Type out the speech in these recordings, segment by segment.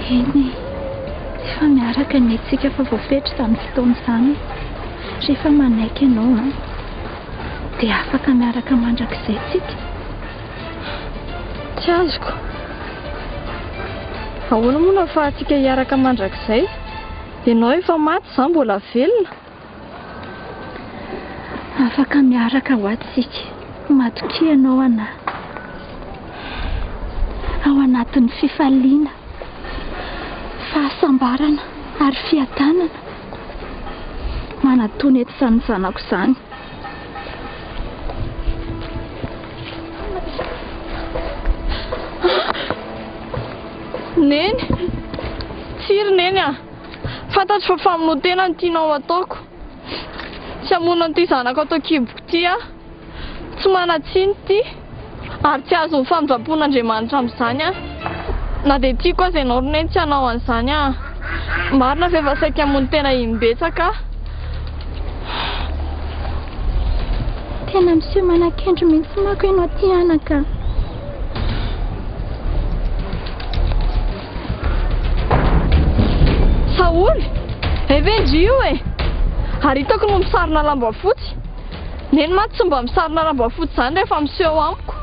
Eny e, tsy efa miaraka anie tsika fa voafetra izany fotoana izany e. Rehefa manaiky ianao an, dia afaka miaraka mandrakizay tsika. Tsy azoko. Ahoana moa no ahafahantsika hiaraka mandrakizay? Ianao efa maty, izaho mbola velona. Afaka miaraka ho ato isika. Matokia ianao ana. Ao anatin'ny fifaliana, fahasambarana ary fiadanana. Manatona eto izany zanako izany. Neny! Tsia ry Neny a! Fantatro fa famonoan-tena no tianao hataoko. Tsy hamono an'ity zanako ato an-kiboko ity aho. Tsy manan-tsiny ity, ary tsy hahazo ny famindram-pon'Andriamanitra amin'izany aho. Na dia tiako aza ianao ry Neny tsy hanao an'izany aho. Marina fa efa saika hamono tena im-betsaka aho. Tena miseho manan-kendry mihitsy manko ianao ity anaka a! Saholy! Hay ve ndry io e! Ary hitako no misarona lamba fotsy. Neny mantsy tsy mba misarona lamba fotsy izany rehefa miseho amiko.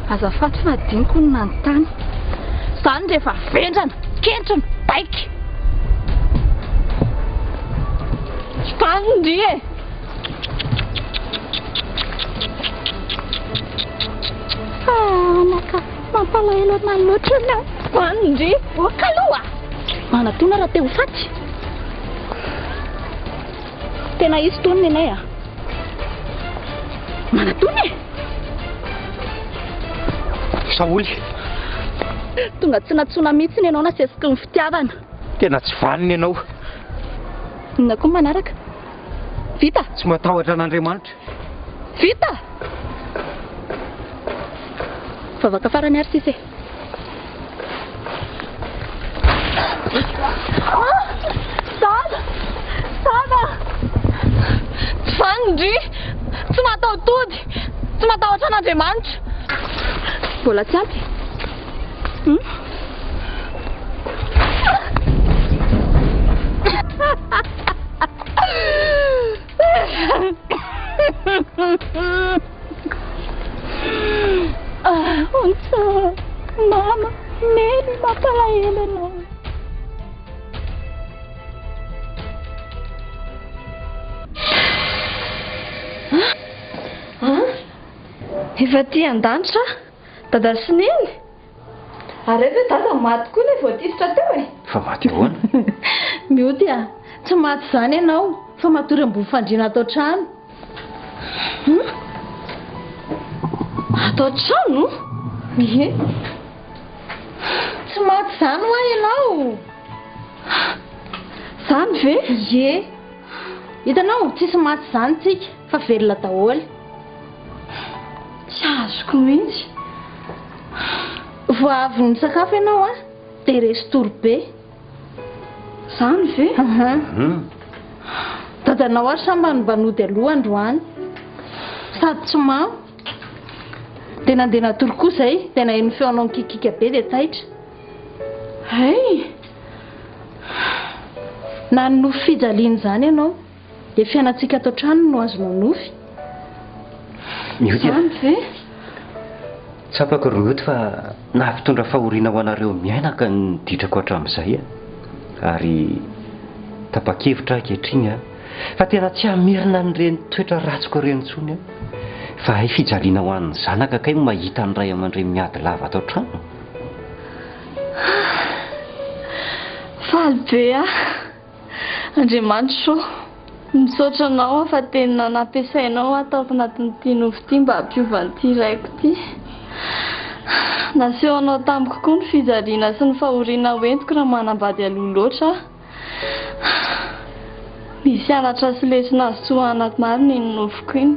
Azafady fa adinoko ny nanontany. Izany rehefa vendrana, kentrina, baika. Izany ndry e! Anaka, mampalahelo anah loatra anah. Izany ndry! Ok aloha! Manatona raha te ho faty. Tena izy tony nenay a. Manatona e! Saholy. Tonga tsy nantsoina mihitsy ianao nasesiky ny fitiavana. Tena tsy vanona ianao. Inona koa ny manaraka? Vita? Tsy matahotra an'Andriamanitra. Vita! Vavaka farany ary sisa e. Dada! Dada! Tsy vanona ndry! Tsy mataho-tody! Tsy matahotra an'Andriamanitra! Mbola tsy ampy? Hum? Ontsa, mama, neny, mampalahelo anao. An? Efa aty an-danitra aho, dada sy neny? Ary hay ve dada maty koa ilay voatifitra teo e? Fa maty ahoana? Mioty a! Tsy maty izany ianao fa matory ambony fandriana ato an-trano. Hum? Ato an-trano? Ie. Tsy maty izany hoa ianao? Izany ve? Ie. Hitanao, tsisy maty izany tsika fa velona daholo. Tsy azoko mihitsy. Vao avy nisakafo ianao an, dia resy tory be. Izany ve? Hum. Dadanao ary sambany mba nody aloha androany. Sady tsy mamo. Dia nandeha natory koa izay, dia naheno ny feonao nikikiaka be dia taitra. Hay! Nanonofy fijaliana izany ianao. Dia fiainantsika ato an-trano no azonao nofy. Mioty a! Izany ve? Tsapako ry Mioty fa nampitondra fahoriana ho anareo miainaka ny ditrako hatramin'izay a! Ary tapa-kevitra aho ankehitriny a! Fa tena tsy hamerina an'ireny toetra ratsiko ireny intsony aho. Fa hay fijaliana ho an'ny zanaka kay ny mahita ny ray aman-dreny miady lava ato an-trano. Faly be aho. Andriamanitra ô, misaotra Anao aho fa tena nampiasainao aho tao anatin'ity nofy ity mba hampiova an'ity raiko ity. Nasehonao tamiko koa ny fijaliana sy ny fahoriana ho entiko raha manambady aloha loatra aho. Misy anatra sy lesona azo tsoahana marina iny nofiko iny.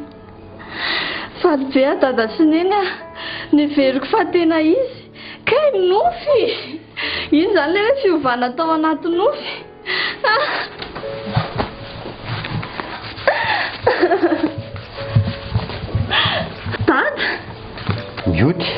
Faly be aho dada sy neny a! Neveriko fa tena izy. Kay nofy! Iny izany ilay hoe fiovana tao anaty nofy. Dada! Mioty.